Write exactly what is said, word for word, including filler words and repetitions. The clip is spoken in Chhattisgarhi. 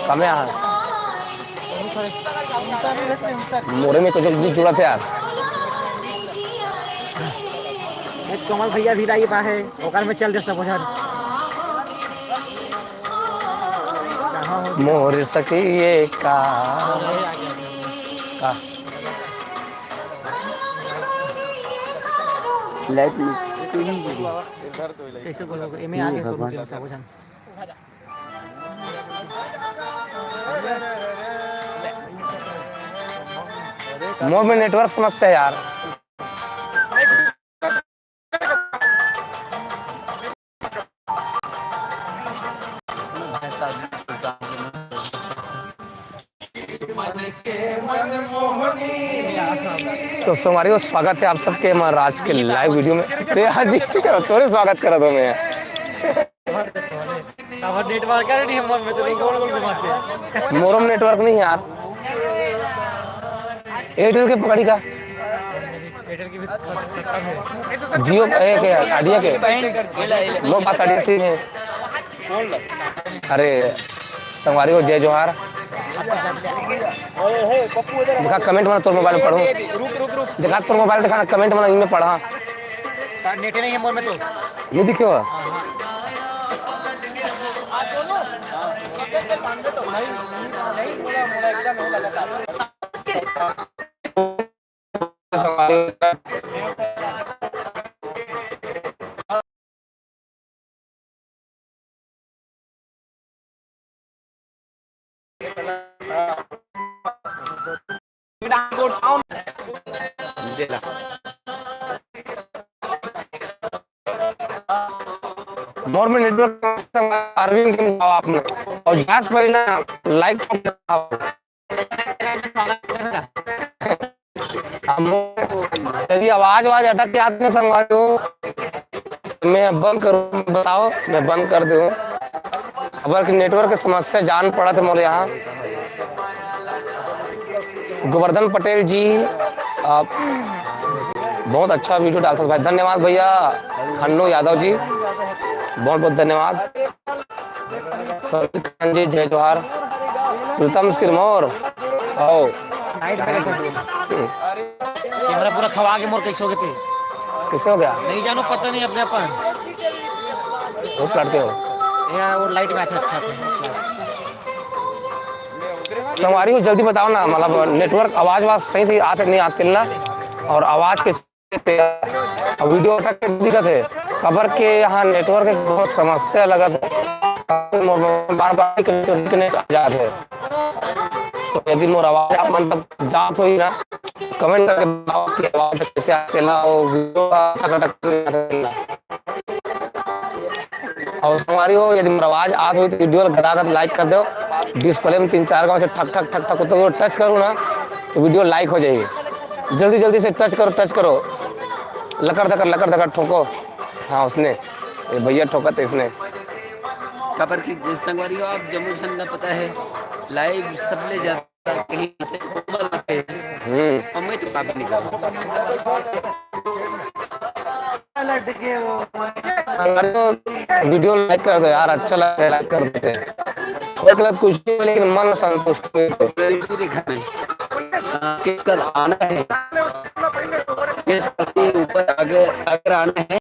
कमे आहा। मोरे में कुछ भी जुड़ा थे यार। एक कमल भैया भी लाई बा है, ओकर में चल दे सब झन। मोर सखी ये का, का? लाइट में। कैसे बोलो, एमे आगे सब भगवान। सब झन। मोर में नेटवर्क समस्या है यार। तो संगवारी हो, स्वागत है आप सबके हमारे आज के लाइव वीडियो में। अरे हाँ जी, तोरे स्वागत करत हूँ मैं। अब नेटवर्क नहीं है, मैं तो गोल गोल घुमाते हैं। मोर में नेटवर्क नहीं है यार। एयरटेल के पकड़ी का? एयरटेल की भी खत्म है। जियो का है क्या? आइडिया के? मोर पास आइडिया सिम है। अरे संगवारी हो, जय जोहार। देखा कमेंट में तोर मोबाइल में पढ़ो। देखा तोर मोबाइल, देखा ना कमेंट में, इनमें पढ़ा। नेट नहीं है मोर में तो। नहीं दिखे हो? मोर में नेटवर्क, अरविंद के बताओ आप लोग। और जांच पर ना लाइक हम, यदि आवाज आवाज अटक के आते हैं संगवारी हो, मैं बंद करूँ, बताओ, मैं बंद कर दूँ। अबर की नेटवर्क की समस्या जान पड़ा था मोर यहाँ। गोवर्धन पटेल जी, आप बहुत अच्छा वीडियो डालते हो भाई, धन्यवाद भैया। हन्नू यादव जी, बहुत बहुत धन्यवाद। समीर खान जी, जय जोहार। प्रीतम सिरमौर, आओ। लाइट लगे सर। कैमरा पूरा खवा के मोर कैसे हो गए थे? कैसे हो गया? नहीं जानो, पता नहीं अपने अपन। वो करते हो। यार, वो लाइट में अच्छा, अच्छा था। संगवारी हो, जल्दी बताओ ना, मतलब नेटवर्क आवाज वाज सही से आते नहीं आते ना, और आवाज के अब वीडियो अटक के दिखत हे, काबर के यहाँ नेटवर्क के बहुत समस्या लगत हे, बार बार कनेक्ट आ जात हे। तो यदि मोर आवाज आप मन तक जात होही ना, कमेंट करके बताओ कि आवाज कैसे आथे ना, वो वीडियो अटक अटक के आथे ना। और संगवारी हो, यदि मोर आवाज आत होही तो वीडियो ला गदा गद लाइक कर दो। डिस्प्ले में तीन चार गांव से ठक ठक ठक ठक होता है, वो टच करूँ ना तो वीडियो लाइक हो जाएगी। जल्दी जल्दी से टच करो, टच करो, लकर धकर लकर धकर ठोको। हाँ उसने, ये भैया ठोका थे इसने। काबर की जिस संगवारी हो आप जम्मो झन ला पता है, लाइव सबले ज्यादा कहीं हम्म। हमें तो काफी निकाल। संगवारी हो, वीडियो लाइक कर दो यार, अच्छा लगे लाइक कर देते हैं। कोई गलत कुछ नहीं, लेकिन मन संतुष्ट हो तो। किसका आना है, किस के ऊपर अगर अगर आना है